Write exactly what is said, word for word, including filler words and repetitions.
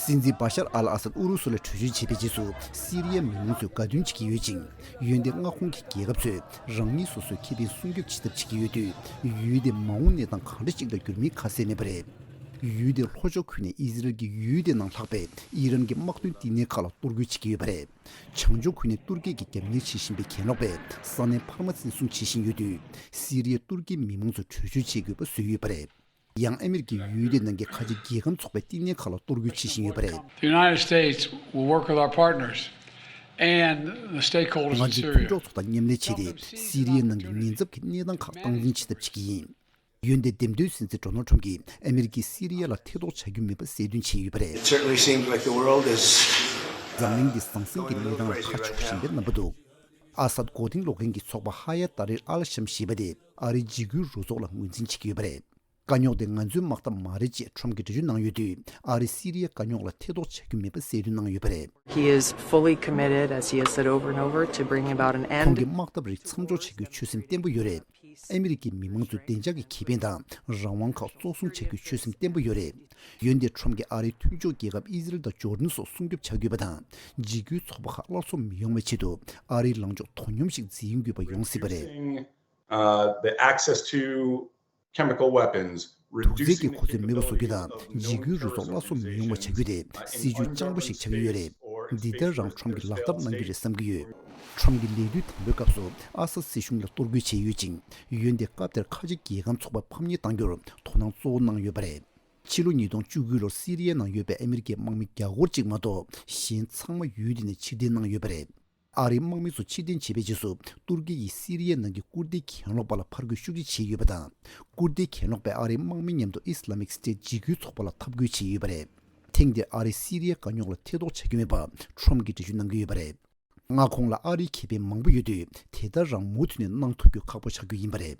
སྲིད་འཛིན་བ་ཤར་ཨལ་ཨ་སཱད་ཨུ་རུ་སུ་ལ་བྲོས་བྱོལ་བྱས་པའི་རྗེས་སུ། སི་རི་ཡའི་མི་མང་ཚོས་དགའ་སྟོན་བྱེད་ཀྱི་ཡོད་ཅིང་། འོན་ཏེ་མངའ་ཁོངས་ཀྱི་རྒྱལ་ཁབ་ཚོས་རང་ཉིད་སོ་སོའི་ཁེ་ཕན་སྲུང་སྐྱོབ་བྱེད་ཐབས་བྱེད་ཀྱི་ཡོད་དུས། ཡུལ་དེ་མ་འོངས་གནས་སྟངས་གང་འདྲ་ཞིག་ལ་འགྱུར་མིན་ཁ་གསལ་མེད་པ་རེད། ཡུལ་དེའི་ལྷོ་ཕྱོགས་ཁུལ་ནས་ཨི་ཟི་རལ་གྱིས་ཡུལ་དེའི་ནང་ལྷག་པའི་ཨི་རན་གྱི་དམག་དོན་བསྟི་གནས་ཁག་ལ་གཏོར་རྒོལ་བྱེད་ཀྱི་ཡོད་པ་རེད། བྱང་ཕྱོགས་ཁུལ་ནས་ཏུར་ཀི་གིས་རྒྱབ་གཉེར་བྱེད་བཞིན་པའི་གྱེན་ལོག་པས་ས་གནས་འཕར་མ་འཛིན་བཟུང་བྱེད་བཞིན་ཡོད་དུས། སི་རི་ཡའི་ཏུར་ཀིའི་མི་མང་ཚོ་བྲོས་བྱོལ་བྱེད་དགོས་པ་བཟོས་ཡོད་པ་རེད། ཡང་ཨ་མེ་རི་ཀས་ཡུལ་དེའི་ནང་གི་ཁ་ཆེ་རྒྱལ་ཁམས་ཚོགས་པའི་བསྟི་གནས་ཁག་ལ་གཏོར་རྒོལ་བྱེད་བཞིན་ཡོད་པ་རེད། The United States will work with our partners and the stakeholders in Syria. ང་ཚོས་མཐུན་གྲོགས་ཚོ་དང་མཉམ་ལས་བྱས་ཏེ། སི་རི་ཡའི་ནང་གི་ཉེན་ཚབས་ཀྱི་གནས་སྟངས་ཁག་སྟངས་འཛིན་བྱེད་ཐབས་བྱེད་ཀྱི་ཡིན། འོན་ཏེ་འདེམས་ཐོན་སྲིད་འཛིན་ཌོ་ནལ་ཁྲམ་གྱིས་ཨ་མེ་རི་ཀས་སི་རི་ཡ་ལ་ཐེ་གཏོགས་བྱ་རྒྱུ་མེད་པ་གསལ་སྟོན་བྱས་ཡོད་པ་རེད། It certainly seems like the world is འཛམ་གླིང་འདི་ཟང་ཟིང་གི་གནས་སྟངས་ལ་ཁ་ཕྱོགས་བཞིན་པའི་རྣམ་པ་འདུག་ཨ་སཱད་མགོ་རྟིང་སློག་མཁན་གྱི་ཚོགས་པ་ཧ་ཡ་ཏཱ་རིར་ཨལ་ཤམ་ཞེས་པ་དེ་ཨ་རིའི་འཇིགས་སྐུལ་རུ་ཚོགས་ལ་ངོས་འཛིན་བྱེད་ཀྱི་ཡོད་པ་རེད། དཀའ་རྙོག་དེ་ང་ཚོའི་དམག་འཐབ་མ་རེད་ཅེས་ཁྲོམ་གྱིས་འགྲེལ་བརྗོད་གནང་ཡོད་དུས། ཨ་རིས་སི་རི་ཡའི་དཀའ་རྙོག་ལ་ཐེ་གཏོགས་བྱ་རྒྱུ་མེད་པ་གསལ་སྟོན་གནང་ཡོད་པ་རེད། He is fully committed, as he has said over and over, to bringing about an end. ཁོང་གིས་དམག་འཐབ་རིགས་མཚམས་འཇོག་བྱ་རྒྱུའི་ཆོད་སེམས་བརྟན་པོ་ཡོད་རེད། ཨ་མི་རི་ཀའི་མི་མང་ཚོའི་བདེ་འཇགས་ཀྱི་ཁེ་ཕན་དང་རང་དབང་ཁག་གཙོ་བཟུང་བྱ་རྒྱུའི་ཆོད་སེམས་བརྟན་པོ་ཡོད་རེད། འོན་ཏེ་ཁྲོམ་གྱིས་ཨ་རིའི་མཐུན་ཕྱོགས་རྒྱལ་ཁབ་ཨི་ཟི་རལ་དང་ཇོར་ཌན་སོགས་སྲུང་སྐྱོབ་བྱ་དགོས་པ་དང་། འཇིགས་སྐུལ་ཚོགས་པ་ཁག་སླར་གསོ་མི་ཡོང་བའི་ཆེད་དུ་ཨ་རིའི་ལངས་ཕྱོགས་དོ་སྙོམས་ཤིག་འཛིན་དགོས་པ་ཡོང་སྲིད་པ་རེད། Reducing, uh, the access to chemical weapons, དུག་རྫས་ཀྱི་གོ་ཚད་མེད་པ་བཟོ་རྒྱུ་དང་འཇིགས་སྐུལ་རུ་ཚོགས་སླར་གསོ་མི་ཡོང་བ་བྱ་རྒྱུ་དེ་སྲིད་ཇུས་སྤྱང་པོ་ཞིག་ཆགས་ཀྱི་ཡོད་རེད། འདི་ལྟར་རང་ཁྲོམ་གྱིས་ལག་བསྟར་གནང་གི་རེད་བསམ་གྱི་ཡོད། ཁྲོམ་གྱིས་ལས་དུས་དང་པོའི་སྐབས་སུ་ཨ་སཱད་སྲིད་གཞུང་ལ་གཏོར་རྒོལ་བྱས་ཡོད་ཅིང་། འོན་ཏེ་སྐབས་དེར་ཁ་ཆེ་རྒྱལ་ཁམས་ཚོགས་པ་ཕམ་ཉེས་གཏང་རྒྱུར་དོ་སྣང་གཙོ་བོ་གནང་ཡོད་པ་རེད། ཕྱི་ལོ་ཉིས་སྟོང་བཅུ་དགུ་ལོར་སི་རི་ཡའི་ནང་ཡོད་པའི་ཨ་མི་རི་ཀའི་དམག་མི་བརྒྱ་སྐོར་གཅིག་མ་གཏོགས་གཞན་ཚང་མ་ཡུལ་དེ་ནས་ཕྱིར་འཐེན་གནང་ཡོད་པ་རེད། ཨ་རིའི་དམག་མི་ཚོ་ཕྱིར་འཐེན་བྱས་པའི་རྗེས་སུ། ཏུར་ཀི་ཡིས་སི་རི་ཡའི་ནང་གི་ཀུར་ཏའི་གྱེན་ལོག་པ་ལ་ཕར་རྒོལ་ཤུགས་ཆེ་བྱས་ཡོད་པ་དང་། ཀུར་ཏའི་གྱེན་ལོག་པས་ཨ་རིའི་དམག་མི་མཉམ་དུ་ཨི་སི་ལ་མིག་སི་ཊེཊ་འཇིགས་སྐུལ་ཚོགས་པ་ལ་འཐབ་རྒོལ་བྱས་ཡོད་པ་རེད། ཐེངས་འདིར་ཨ་རིས་སི་རི་ཡའི་དཀའ་རྙོག་ལ་ཐེ་གཏོགས་བྱ་རྒྱུ་མེད་པ་ཁྲོམ་གྱིས་འགྲེལ་བརྗོད་གནང་གི་ཡོད་པ་རེད། མངའ་ཁོངས་ལ་ཨ་རིའི་ཁེ་ཕན་མང་པོ་ཡོད་དུས། དེ་ལྟར་རང་མུ་མཐུད་ནས་གནང་ཐུབ་རྒྱུ་ཁག་པོ་ཆགས་རྒྱུ་ཡིན་པ་རེད།